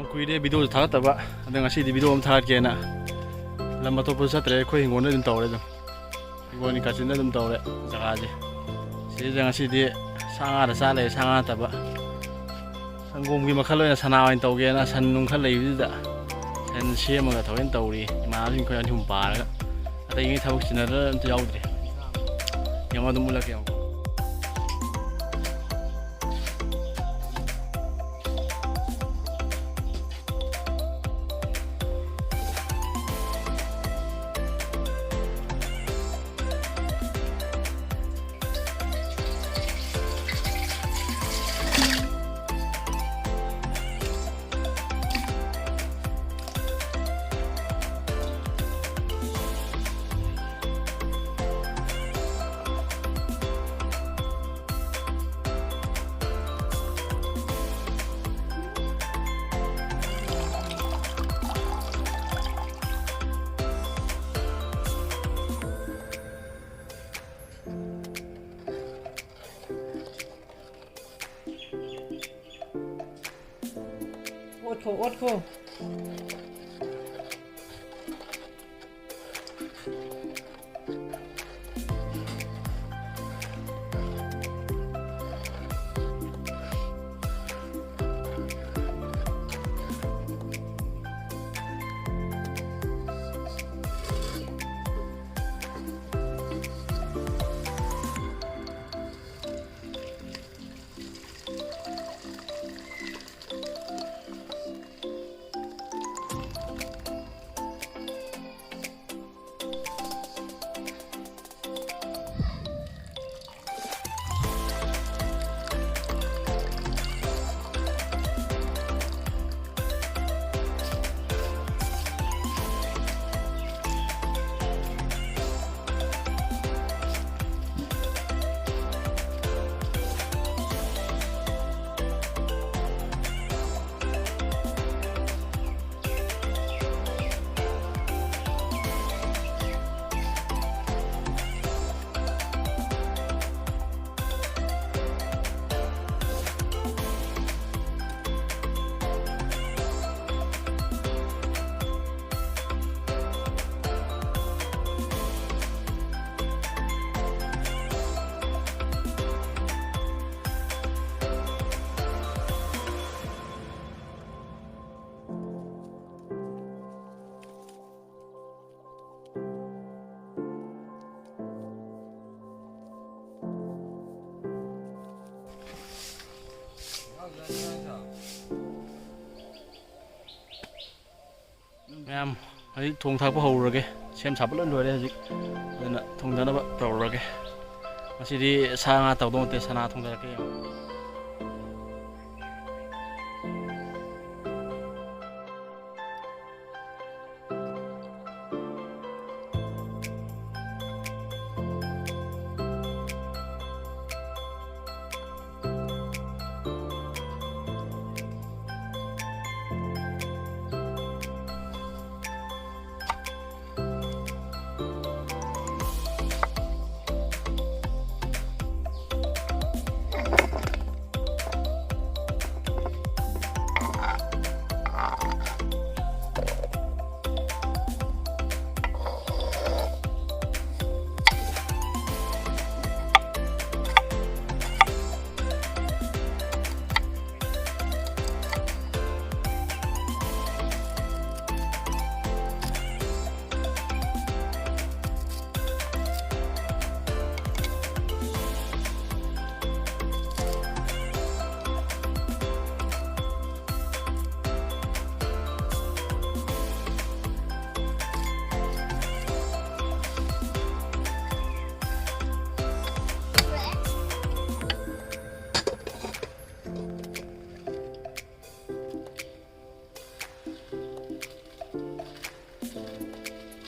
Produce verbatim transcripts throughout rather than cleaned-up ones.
ꯌꯥꯝ ꯀꯨꯏꯔꯦ ꯚꯤꯗꯤꯑꯣꯁꯨ ꯊꯥꯒꯠꯇꯕ, ꯑꯗꯣ ꯉꯁꯤꯗꯤ ꯚꯤꯗꯤꯑꯣ ꯑꯃ ꯊꯥꯒꯠꯀꯦꯅ ꯂꯝ ꯑꯇꯣꯞꯄꯁꯨ ꯆꯠꯇ꯭ꯔꯦ, ꯑꯩꯈꯣꯏ ꯍꯤꯡꯒꯣꯜꯗ ꯑꯗꯨꯝ ꯇꯧꯔꯦ꯫ ꯑꯗꯨꯝ ꯍꯤꯡꯒꯣꯜꯒꯤ ꯀꯥꯆꯤꯟꯗ ꯑꯗꯨꯝ ꯇꯧꯔꯦ ꯖꯒꯥꯁꯦ꯫ ꯁꯤꯗ ꯉꯁꯤꯗꯤ ꯁꯥ ꯉꯥꯗ ꯆꯥ ꯂꯩꯔꯦ, ꯁꯥ ꯉꯥ ꯅꯠꯇꯕ ꯁꯪꯒꯣꯝꯒꯤ ꯃꯈꯜ ꯑꯣꯏꯅ ꯁꯅꯥ ꯑꯣꯏꯅ ꯇꯧꯒꯦꯅ ꯁꯟ ꯅꯨꯡ ꯈꯔ ꯂꯩꯕꯗꯨꯗ ꯁꯟ ꯁꯦꯝꯃꯒ ꯊꯑꯣꯏꯅ ꯇꯧꯔꯤ꯫ ꯏꯃꯥꯟꯅꯕꯁꯤꯡ ꯑꯩꯈꯣꯏ ꯑꯅꯤ ꯑꯍꯨꯝ ꯄꯥꯔꯒ, ꯑꯇꯩꯉꯩ ꯊꯕꯛ ꯆꯤꯟꯅꯗꯅ ꯑꯝꯇ ꯌꯥꯎꯗ꯭ꯔꯦ꯫ ꯌꯦꯡꯉꯣ, ꯑꯗꯨꯝ ꯎꯠꯂꯛꯀꯦ, ꯌꯦꯡꯉꯣ꯫ ꯑꯣꯠꯈꯣ, ꯑꯣꯠꯈꯣ꯫ ꯌꯥꯝ, ꯍꯧꯖꯤꯛ ꯊꯣꯡ ꯊꯥꯛꯄ ꯍꯧꯔꯨꯔꯒꯦ꯫ ꯁꯦꯝ ꯁꯥꯕ ꯂꯣꯏ ꯂꯣꯏꯔꯦ꯫ ꯍꯧꯖꯤꯛ ꯑꯗꯨꯅ ꯊꯣꯡꯊꯅꯕ ꯇꯧꯔꯨꯔꯒꯦ꯫ ꯉꯁꯤꯗꯤ ꯁꯥ ꯉꯥ ꯇꯧꯗꯧ ꯅꯠꯇꯦ, ꯁꯅꯥ ꯊꯣꯡꯊꯔꯛꯀꯦ꯫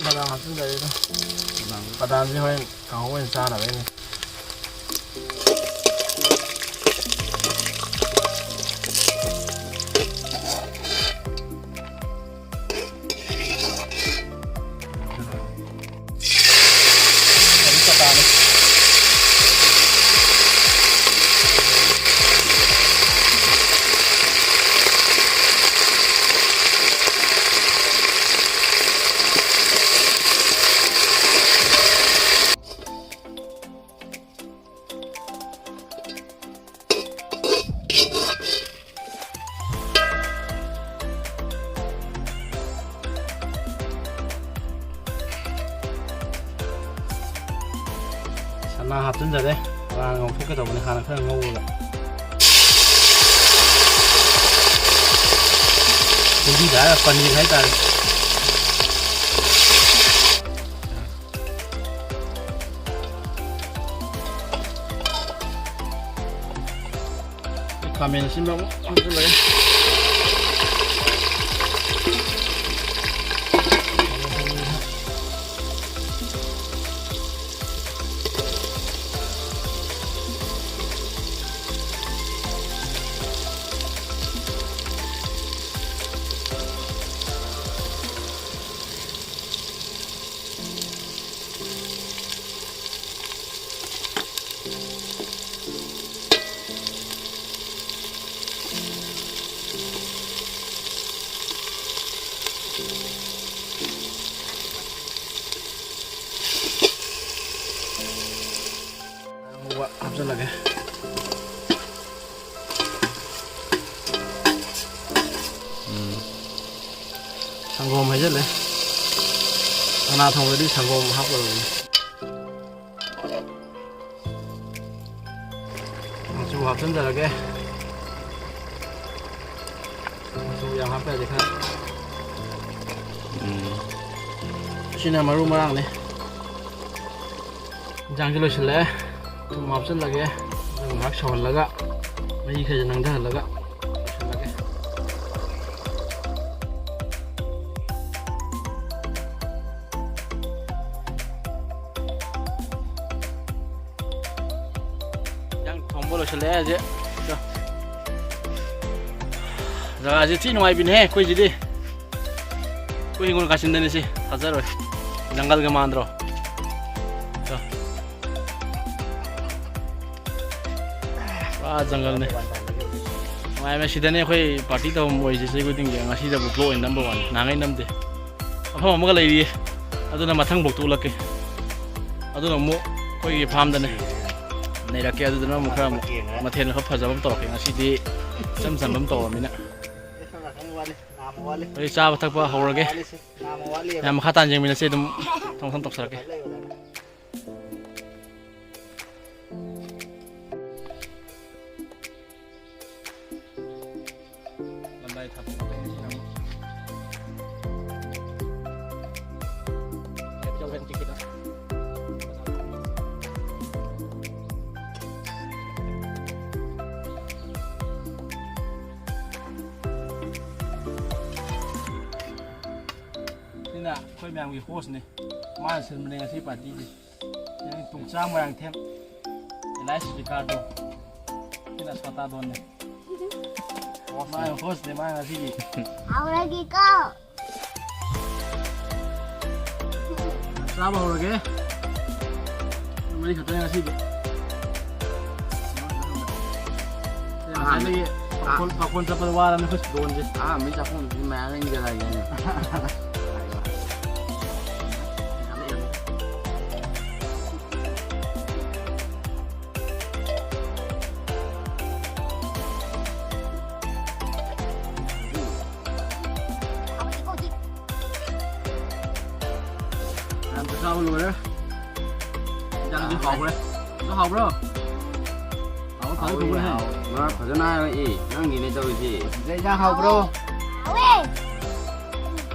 ꯕꯗꯥꯝ ꯍꯥꯞꯆꯤꯟꯖꯔꯤꯗꯣ꯫ ꯕꯗꯥꯝꯁꯦ ꯍꯣꯔꯦꯟ ꯀꯥꯡꯍꯧ ꯑꯣꯏꯅ ꯆꯥꯅꯕꯩꯅꯦ꯫ ꯁꯅꯥ ꯍꯥꯞꯆꯤꯟꯖꯔꯦ꯫ ꯉꯥ ꯉꯧꯊꯣꯛꯀꯦ ꯇꯧꯕꯅꯦ, ꯍꯥꯟꯅ ꯈꯔ ꯉꯧꯔꯒ꯫ ꯍꯤꯟꯗꯤꯗ ꯍꯥꯏꯔꯒ ꯄꯅꯤꯔ ꯍꯥꯏꯇꯥꯔꯦ꯫ ꯈꯥꯃꯦꯟ ꯑꯁꯤꯟꯕ ꯑꯃꯨꯛ ꯍꯥꯞꯆꯤꯜꯂꯒꯦ꯫ ꯑꯉꯧꯕ ꯍꯥꯞꯆꯤꯜꯂꯒꯦ꯫ ꯎꯝ꯫ ꯁꯪꯒꯣꯝ ꯍꯩꯖꯤꯜꯂꯦ꯫ ꯆꯅꯥ ꯊꯣꯡꯕꯗꯤ ꯁꯪꯒꯣꯝ ꯍꯥꯞꯀꯗꯕꯅꯤ꯫ ꯃꯆꯨ ꯍꯥꯞꯆꯤꯟꯖꯔꯒꯦ꯫ ꯃꯆꯨ ꯌꯥꯝ ꯍꯥꯞꯄ ꯌꯥꯗꯦ, ꯈꯔ꯫ ꯎꯝ꯫ ꯁꯤꯅ ꯃꯔꯨ ꯃꯔꯥꯡꯅꯤ꯫ ꯏꯟꯖꯥꯡꯁꯤ ꯂꯣꯏꯁꯤꯜꯂꯛꯑꯦ꯫ ꯊꯨꯝ ꯍꯥꯞꯆꯤꯜꯂꯒꯦ꯫ ꯑꯗꯨꯒ ꯉꯥꯏꯍꯥꯛ ꯁꯧꯍꯜꯂꯒ, ꯃꯍꯤ ꯈꯔ ꯅꯪꯊꯍꯜꯂꯒ ꯂꯣꯏꯁꯤꯜꯂꯒꯦ꯫ ꯏꯟꯖꯥꯡ ꯊꯣꯡꯕ ꯂꯣꯏꯁꯤꯜꯂꯛꯑꯦ ꯍꯧꯖꯤꯛ꯫ ꯑꯗꯣ ꯖꯒꯥꯁꯤ ꯊꯤ ꯅꯨꯡꯉꯥꯏꯕꯤꯅꯦꯍꯦ ꯑꯩꯈꯣꯏꯁꯤꯗꯤ꯫ ꯑꯩꯈꯣꯏ ꯍꯤꯡꯒꯣꯜ ꯀꯥꯆꯤꯟꯗꯅꯤ ꯁꯤ꯫ ꯊꯥꯖꯔꯣꯏ꯫ ꯖꯪꯒꯜꯒ ꯃꯥꯟꯗ꯭ꯔꯣ? ꯑꯗꯣ꯫ ꯄꯨꯔꯥ ꯖꯪꯒꯜꯅꯦ꯫ ꯅꯨꯡꯉꯥꯏꯕ ꯁꯤꯗꯅꯦ ꯑꯩꯈꯣꯏ ꯄꯥꯔꯇꯤ ꯇꯧꯐꯝ ꯑꯣꯏꯔꯤꯁꯦ ꯆꯍꯤ ꯈꯨꯗꯤꯡꯒꯤ꯫ ꯉꯁꯤꯗꯕꯨ ꯕ꯭ꯂꯣꯛ ꯑꯣꯏꯅ ꯅꯝꯕ ꯋꯥꯅꯤ, ꯅꯍꯥꯟꯈꯩ ꯅꯝꯗꯦ꯫ ꯃꯐꯝ ꯑꯃꯒ ꯂꯩꯔꯤꯌꯦ, ꯑꯗꯨꯅ ꯃꯊꯪ ꯕ꯭ꯂꯣꯛꯇ ꯎꯠꯂꯛꯀꯦ꯫ ꯑꯗꯨꯅ ꯑꯃꯨꯛ ꯑꯩꯈꯣꯏꯒꯤ ꯐꯥꯝꯗꯅꯦ ꯅꯩꯔꯛꯀꯦ꯫ ꯑꯗꯨꯗꯨꯅ ꯑꯃꯨꯛ ꯈꯔ ꯑꯃꯨꯛ ꯃꯊꯦꯜ ꯈꯔ ꯐꯖꯕ ꯑꯃ ꯇꯧꯔꯛꯀꯦ꯫ ꯉꯁꯤꯗꯤ ꯏꯆꯝ ꯆꯝꯕ ꯑꯃ ꯇꯧꯔꯃꯤꯅ꯫ ꯑꯩ ꯆꯥꯕ ꯊꯛꯄ ꯍꯧꯔꯒꯦ꯫ ꯃꯌꯥꯝ ꯃꯈꯥ ꯇꯥꯅ ꯌꯦꯡꯃꯤꯟꯅꯁꯤ꯫ ꯑꯗꯨꯝ ꯊꯣꯡ ꯊꯣꯡ ꯇꯧꯁꯜꯂꯛꯀꯦ꯫ ꯂꯝꯗꯥꯏ ꯊꯥꯗꯣꯛꯑꯒ ꯁꯤꯅ ꯑꯃꯨꯛ ꯂꯦꯞꯆꯧ ꯍꯦꯟ ꯇꯤꯀꯦꯠ꯫ ꯑꯩꯈꯣꯏ ꯃꯌꯥꯝꯒꯤ ꯍꯣꯁꯅꯦ꯫ ꯃꯥꯅ ꯁꯤꯟꯕꯅꯦ ꯉꯁꯤ ꯄꯥꯔꯇꯤꯁꯦ꯫ ꯇꯨꯡꯆꯥ ꯃꯣꯏꯔꯥꯡꯊꯦꯝ, ꯑꯦꯂꯥꯏꯁ ꯔꯤꯀꯥꯔꯗꯣ, ꯁꯤꯅ ꯁꯣꯇꯥꯗꯣꯟꯅꯦ꯫ ꯃꯥꯅ ꯍꯣꯁꯅꯦ, ꯃꯥꯅ ꯉꯁꯤꯒꯤ꯫ ꯍꯧꯔꯒꯦꯀꯣ꯫ ꯆꯥꯕ ꯍꯧꯔꯒꯦ꯫ ꯃꯔꯤ ꯈꯛꯇꯅꯦ ꯉꯁꯤꯗꯤ꯫ ꯉꯁꯥꯏꯗꯒꯤ ꯄꯥꯈꯣꯟ, ꯄꯥꯈꯣꯟ ꯆꯠꯄꯗ ꯋꯥꯔꯕꯅꯤ ꯑꯩꯈꯣꯏ ꯗꯣꯟꯁꯦ꯫ ꯑꯍꯥꯟꯕꯒꯤ ꯆꯥꯛꯈꯨꯝꯁꯤꯗꯤ ꯃꯌꯥꯝ ꯏꯟꯖꯔꯒꯦꯅꯦ꯫ ꯃꯌꯥꯝꯁꯨ ꯆꯥꯕ ꯂꯣꯏꯔꯦ꯫ ꯏꯟꯖꯥꯡꯗꯤ ꯍꯥꯎꯈ꯭ꯔꯦ꯫ ꯑꯗꯨ ꯍꯥꯎꯕ꯭ꯔꯣ? ꯍꯥꯎꯕ ꯐꯖꯅ ꯊꯣꯡꯕ꯭ꯔꯣ? ꯍꯥꯎꯋꯦ꯫ ꯉꯥ ꯐꯖꯅ ꯍꯥꯏꯔꯛꯑꯦ꯫ ꯅꯪꯒꯤꯅꯦ ꯇꯧꯔꯤꯁꯦ꯫ ꯏꯟꯖꯥꯡ ꯍꯥꯎꯕ꯭ꯔꯣ? ꯍꯥꯎꯋꯦ꯫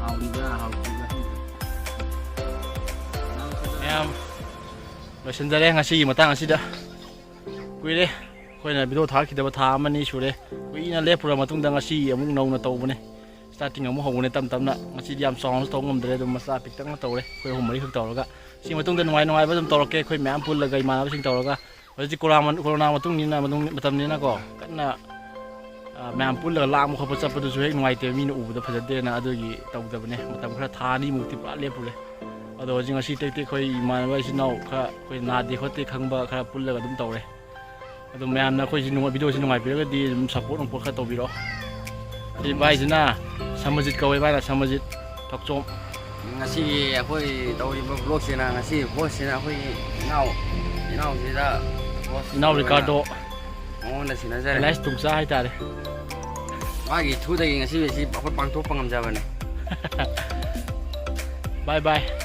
ꯍꯥꯎꯔꯤꯕ꯭ꯔꯥ? ꯍꯥꯎꯇ꯭ꯔꯤꯕ꯭ꯔꯥ? ꯃꯌꯥꯝ ꯂꯣꯏꯁꯤꯟꯖꯔꯦ ꯉꯁꯤꯒꯤ ꯃꯇꯥꯡ ꯑꯁꯤꯗ꯫ ꯀꯨꯏꯔꯦ ꯑꯩꯈꯣꯏꯅ ꯚꯤꯗꯤꯑꯣ ꯊꯥꯒꯠꯈꯤꯗꯕ, ꯊꯥ ꯑꯃꯅꯤ ꯁꯨꯔꯦ꯫ ꯀꯨꯏꯅ ꯂꯦꯞꯄꯨꯔ ꯃꯇꯨꯡꯗ ꯉꯁꯤ ꯑꯃꯨꯛ ꯅꯧꯅ ꯇꯧꯕꯅꯦ꯫ ꯁ꯭ꯇꯥꯔꯇꯤꯡ ꯑꯃꯨꯛ ꯍꯧꯕꯅꯦ ꯇꯞ ꯇꯞꯅ꯫ ꯉꯁꯤꯗꯤ ꯌꯥꯝ ꯆꯥꯎꯅꯁꯨ ꯇꯧꯕ ꯉꯝꯗ꯭ꯔꯦ, ꯑꯗꯨꯝ ꯃꯆꯥ ꯄꯤꯛꯇꯛꯅ ꯇꯧꯔꯦ, ꯑꯩꯈꯣꯏ ꯑꯍꯨꯝ ꯃꯔꯤꯈꯛ ꯇꯧꯔꯒ꯫ ꯁꯤ ꯃꯇꯨꯡꯗ ꯅꯨꯡꯉꯥꯏ ꯅꯨꯡꯉꯥꯏꯕ ꯑꯗꯨꯝ ꯇꯧꯔꯛꯀꯦ, ꯑꯩꯈꯣꯏ ꯃꯌꯥꯝ ꯄꯨꯜꯂꯒ, ꯏꯃꯥꯟꯅꯕꯁꯤꯡ ꯇꯧꯔꯒ꯫ ꯍꯧꯖꯤꯛꯇꯤ ꯀꯣꯔꯣꯅꯥ ꯃꯇꯨꯡꯅꯤꯅ, ꯃꯇꯝꯅꯤꯅꯀꯣ, ꯀꯟꯅ, ꯑ, ꯃꯌꯥꯝ ꯄꯨꯜꯂꯒ ꯂꯥꯡꯕ ꯈꯣꯠꯄ ꯆꯠꯄꯗꯨꯁꯨ ꯍꯦꯛ ꯅꯨꯡꯉꯥꯏꯇꯦ, ꯃꯤꯅ ꯎꯕꯗ ꯐꯖꯗꯦꯅ꯫ ꯑꯗꯨꯒꯤ ꯇꯧꯗꯕꯅꯦ꯫ ꯃꯇꯝ ꯈꯔ, ꯊꯥ ꯑꯅꯤꯃꯨꯛꯇꯤ ꯄꯨꯔꯥ ꯂꯦꯞꯄꯨꯔꯦ꯫ ꯑꯗꯣ ꯍꯧꯖꯤꯛ ꯉꯁꯤ ꯇꯦꯛ ꯇꯦꯛ ꯑꯩꯈꯣꯏ ꯏꯃꯥꯟꯅꯕ ꯏꯆꯤꯟ ꯏꯅꯥꯎ ꯈꯔ, ꯑꯩꯈꯣꯏ ꯅꯥꯗꯦ ꯈꯣꯠꯇꯦ ꯈꯪꯕ ꯈꯔ ꯄꯨꯜꯂꯒ ꯑꯗꯨꯝ ꯇꯧꯔꯦ꯫ ꯑꯗꯣ ꯃꯌꯥꯝꯅ ꯑꯩꯈꯣꯏꯁꯤ ꯅꯨꯡꯉꯥꯏ-, ꯚꯤꯗꯤꯑꯣꯁꯤ ꯅꯨꯡꯉꯥꯏꯕꯤꯔꯒꯗꯤ ꯑꯗꯨꯝ ꯁꯞꯄꯣꯔꯠ ꯅꯨꯡꯄꯣꯔꯠ ꯈꯔ ꯇꯧꯕꯤꯔꯣ꯫ ꯑꯗꯩ ꯚꯥꯏꯁꯤꯅ ꯁꯃꯖꯤꯠ ꯀꯧꯋꯦ, ꯚꯥꯏꯅ ꯁꯃꯖꯤꯠ ꯊꯛꯆꯣꯝ꯫ ꯉꯁꯤꯒꯤ ꯑꯩꯈꯣꯏ ꯇꯧꯔꯤꯕ ꯕ꯭ꯂꯣꯛꯁꯤꯅ, ꯉꯁꯤ ꯕꯣꯁꯁꯤꯅ ꯑꯩꯈꯣꯏꯒꯤ ꯏꯅꯥꯎ, ꯏꯅꯥꯎꯁꯤꯗ ꯕꯣꯁ ꯏꯅꯥꯎ ꯑꯣꯏꯅ ꯔꯤꯀꯥꯔꯗꯣ, ꯃꯉꯣꯟꯗ ꯁꯤꯟꯅꯖꯔꯦ꯫ ꯑꯦꯂꯥꯏꯁ ꯇꯨꯡꯆꯥ ꯍꯥꯏꯇꯥꯔꯦ꯫ ꯃꯥꯒꯤ ꯊ꯭ꯔꯨꯗꯒꯤ ꯉꯁꯤ ꯑꯁꯤ ꯑꯩꯈꯣꯏ ꯄꯥꯡꯊꯣꯛꯄ ꯉꯝꯖꯕꯅꯦ꯫ ꯕꯥꯏ ꯕꯥꯏ꯫